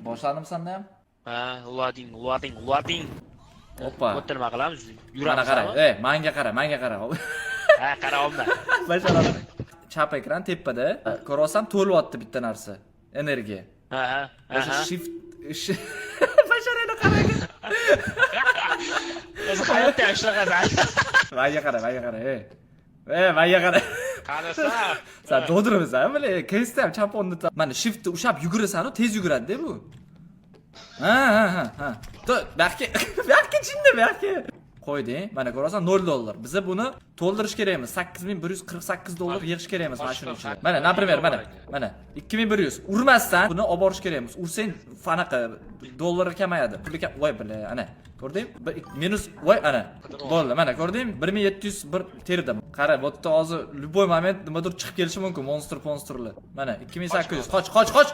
Boshlandimi sanda ham? Ha, loading, loading, loading. Oppa. Bu yerda nima qilamiz? Mana Yuramiz. qara. Ey, manga qara, manga qara. Ha, qarayapman. Basharani. Chap ekran tepada. Ko'ryapsan, to'lyapti bitta narsa. Energiya. Ha. O'sha shift basharani qarang. O'zi hayotda ham shunaqasan. Manga qara, manga qara, ey. Ey, manga qara. Qarasan. San to'dirmisan, bile, кейсda ham chaponni. Mana shiftni ushlab yugurasan-u, tez yuguradi-da bu. Ha. To, bu yoqqa, bu yoqqa chinni, bu yoqqa. Qo'yding. Mana ko'rasan, 0 dollar. Biza buni to'ldirish kerakmiz. 8148 dollar yig'ish kerakmiz mana shuni ichida. Mana, например, mana, mana 2100 urmasdan buni olib borish kerakmiz. Ursang, anaqa dollari kamayadi. Puli kam, voy бля, ana. Ko'rding? Bir minus, voy ana. Bo'ldi, mana ko'rding? 1701 terdim. Qara, bu yerda hozir любой момент nimadir chiqib kelishi mumkin, monster ponsterlar. Mana 2800. Qoch, qoch, qoch.